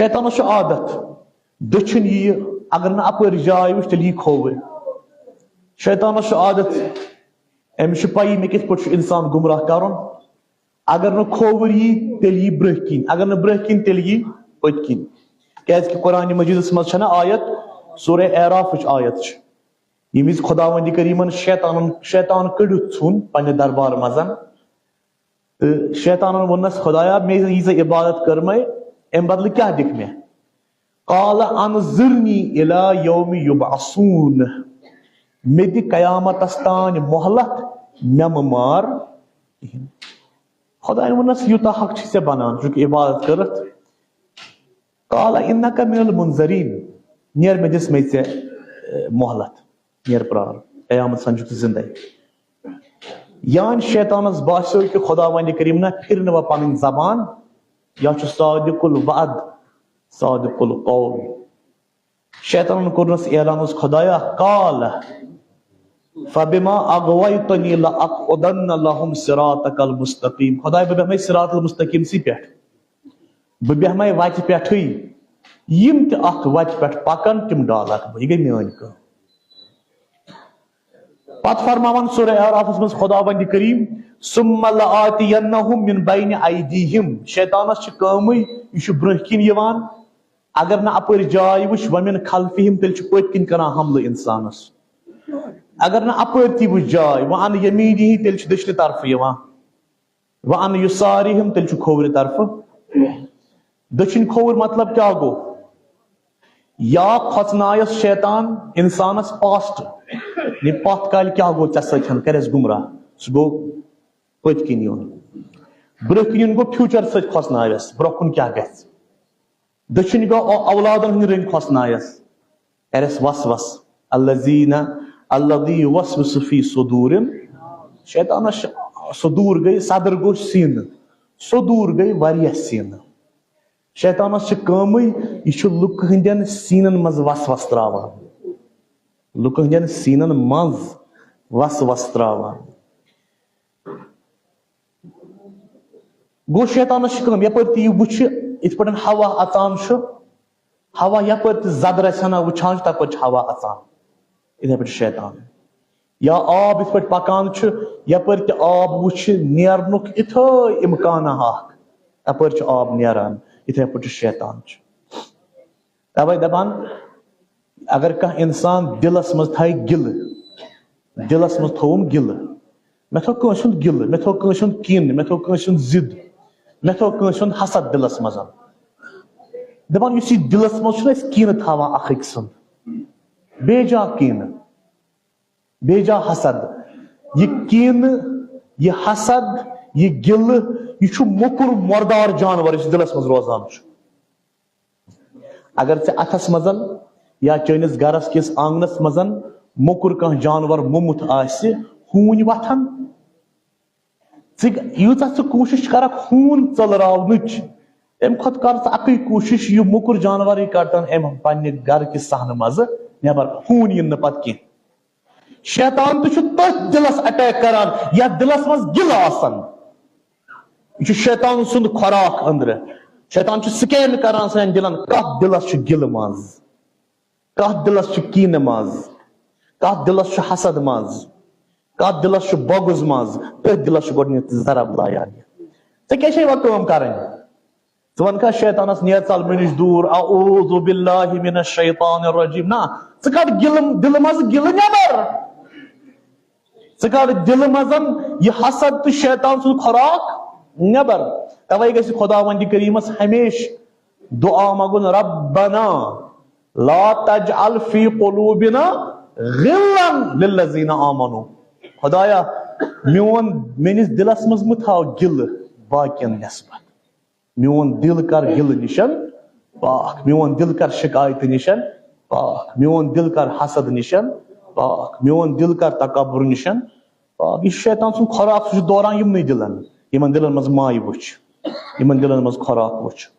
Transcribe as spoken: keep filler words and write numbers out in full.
شیطانس چھُ عادت، دٔچھِنۍ یِیہِ، اگر نہٕ اپٲرۍ جاے وٕچھ، تیٚلہِ یِیہِ کھووُر۔ شیطانس چھُ عادت، أمِس چھُ پَیی مےٚ کِتھ پٲٹھۍ چھُ اِنسان گمراہ کرُن۔ اگر نہٕ کھووُر یی، تیٚلہِ یی برٛونٛہہ کِنۍ، اگر نہٕ برٛونٛہہ کِنۍ، تیٚلہِ یی پٔتۍ کِنۍ۔ کیازِ کہِ قرآن مجیدس منٛز چھنہ آیت، سورہ اعرافٕچ آیت چھِ، ییٚمہِ وِزِ خداوندِ کریٖمن شیطانن، شیطان کٔڑِتھ ژھُن پننہِ دربار منٛز، تہٕ شیطانن ووٚننس، "خدایا، مےٚ یہِ ژےٚ عبادت کٔرمٕے، امہِ بدلہٕ کیٛاہ دِکھ مےٚ؟" قال انظرنی الی یوم یبعثون، مےٚ دِ قیامتس تام مہلت، مےٚ مہٕ مار کِہیٖنۍ۔ خدایَن ووٚننَس، "یوٗتاہ حق چھُے ژےٚ بنان، چونکہ عبادت کٔرٕتھ؟" قال انک من المنظرین، نیر، مےٚ دِژ مےٚ ژےٚ، اے، مہلت، نیر پرٛار، قیامت سان چھُکھ ژٕ زندے۔ یعنی شیطانس باسیو کہ خداوند کریم نہ پھر نہٕ وۄنۍ پنٕنۍ زبان، یا چھُ صادق الوعد، صادق القول۔ شیطانن کوٚرنس اعلان، اوس خدایا، قال فبما اغویتنی لاقعدن لهم صراطک المستقیم۔ خدایا، بہٕ بیٚہمے صراط المستقیم سی پٮ۪ٹھ، بہٕ بیٚہمے وتہِ پٮ۪ٹھٕے، یِم تہِ اتھ وتہِ پٮ۪ٹھ پکن، تِم ڈالکھ بہٕ۔ یہِ گٔے میٲنۍ کٲم۔ پتہٕ فرماوان سورہ اعرافس منٛز خداوند کریم، ثم لآتینہم من بین ایدیہم، شیطانس چھِ کٲمٕے، یہِ چھُ برٛونٛہہ کِنۍ یِوان، اگر نہٕ اپٲرۍ جاے وٕچھ، ومن خلفہم، تیٚلہِ چھُ پٔتۍ کِنۍ کران حملہٕ انسانس۔ اگر نہٕ اپٲرۍ تہِ وٕچھ جاے، وعن یمینہ، تیٚلہِ چھُ دٔچھنہِ طرفہٕ یِوان، وعن یسارہم، تیٚلہِ چھُ کھوورِ طرفہٕ۔ دٔچھِنۍ کھووُر مطلب کیٛاہ گوٚو؟ یا کھۄژنایس شیطان انسانس پاسٹ، یہِ پتھ کالہِ کیٛاہ گوٚو ژےٚ سۭتۍ، کرٮ۪س گمراہ، سُہ گوٚو پٔتۍ کِنۍ یُن۔ برٛونٛہہ کِنۍ یُن گوٚو فیوچر سۭتۍ کھۄژناوٮ۪س، برٛونٛہہ کُن کیٛاہ گژھِ۔ دٔچھِنۍ گوٚو او-، اولادن ہٕنٛدۍ رٔنٛگۍ کھۄژناوٮ۪س، کرٮ۪س وسوس۔ الذین، الذی یوسوس فی صدور، شیطانس چھِ صدور گٔے، صدر گوٚو سیٖنہٕ، صدور گٔے واریاہ سیٖنہٕ۔ شیطانس چھِ کٲمٕے، یہِ چھُ لُکہٕ ہٕنٛدٮ۪ن سیٖنن منٛز وسوس تراوان، لُکہٕ ہٕنٛدٮ۪ن سیٖنن منٛز وسوس تراوان۔ گوٚو شیطانس چھِ کٲم، یپٲرۍ تہِ یہِ وٕچھِ، یِتھ پٲٹھۍ ہوا اژان چھُ، ہوا یپٲرۍ تہِ زدٕ رژھِ ہنا وٕچھان چھُ، تپٲرۍ چھُ ہوا اژان۔ یِتھے پٲٹھۍ چھُ شیطان۔ یا آب یِتھ پٲٹھۍ پکان چھُ، یپٲرۍ تہِ آب وٕچھِ نیرنُک یِتھٲے امکانہ اکھ، تپٲرۍ چھُ آب نیران۔ یِتھے پٲٹھۍ چھُ شیطان چھُ۔ توے دپان، اگر کانٛہہ انسان دلس منٛز تھایہِ گِلہٕ، دلس منٛز تھووُم گِلہٕ، مےٚ تھوٚو کٲنٛسہِ ہُنٛد گِلہٕ، مےٚ تھوٚو کٲنٛسہِ ہُنٛد کِن، مےٚ تھوٚو کٲنٛسہِ ہُنٛد ضد، مےٚ تھوٚو کٲنٛسہِ ہُنٛد حسد دلس منٛز۔ دپان، یُس یہِ دلس منٛز چھُنہ أسۍ کِن تھاوان اکھ أکۍ سُنٛد، بے جا کِن، بے جا حسد، یہِ کِن، یہِ حسد، یہِ گِلہٕ، یہِ چھُ موٚکُر مردار جانور یُس دلس منٛز روزان چھُ۔ اگر ژےٚ اتھس منٛز یا چٲنِس گرس کِس آنگنس منٛز موٚکُر کانٛہہ جانور موٚمُت آسہِ، ہوٗنۍ وۄتھن، ژٕ ییٖژاہ ژٕ کوٗشِش کرکھ ہوٗن ژٔلراونٕچ، تمہِ کھۄتہٕ کر ژٕ اکٕے کوٗشِش، یہِ موٚکُر جانورٕے کڑتن امہِ پننہِ گرٕ کِس صحنہٕ منٛزٕ نٮ۪بر، ہوٗن یِن نہٕ پتہٕ کینٛہہ۔ شیطان تہِ چھُ تٔتھۍ دِلس اٹیک کران، یتھ دِلس منٛز گِلہٕ آسن۔ یہِ چھُ شیطان سُنٛد خوراک أنٛدرٕ۔ شیطان چھُ سکین کران سانٮ۪ن دِلن، کتھ دِلس چھُ گِلہٕ منٛز، کتھ دِلس چھُ کینہٕ منٛز، کتھ دِلس چھُ حسد منٛز، کتھ دِلس چھُ بغض منٛز، تٔتھۍ دِلس چھُ گۄڈٕنیتھ ضرب لایان۔ ژےٚ کیٛاہ چھے وۄنۍ کٲم کرٕنۍ؟ ژٕ وَن کھا شیطانَس، "نیر ژَل مےٚ نِش دوٗر، اعوذ باللہ من الشیطان الرجیم"۔ نہ، ژٕ کَڑ گِلہٕ، دِلہٕ منٛز گِلہٕ نٮ۪بر۔ ژٕ کَڑ دِلہٕ منٛز یہِ حسد تہٕ شیطان سُنٛد خوراک نٮ۪بر۔ تَوَے گژھِ خداوندِ کریٖمَس ہمیشہِ دُعا منٛگُن، "ربنا لا تجعل فی قلوبنا غلا للذین آمنوا"۔ خدایا، میون، میٲنِس دِلَس منٛز مہٕ تھاو گِلہٕ باقین نسبت۔ میون دِل کر گِلہٕ نِشن پاک، میون دِل کر شکایتہٕ نِشن پاک، میون دِل کر حسد نِشن پاک، میون دِل کر تکبر نِشن پاک۔ یہِ چھُ شیطان سُنٛد خوراک، سُہ چھُ دوران یِمنٕے دِلن، یِمن دِلن منٛز مایہِ وٕچھ، یِمن دِلن منٛز خوراک وٕچھ۔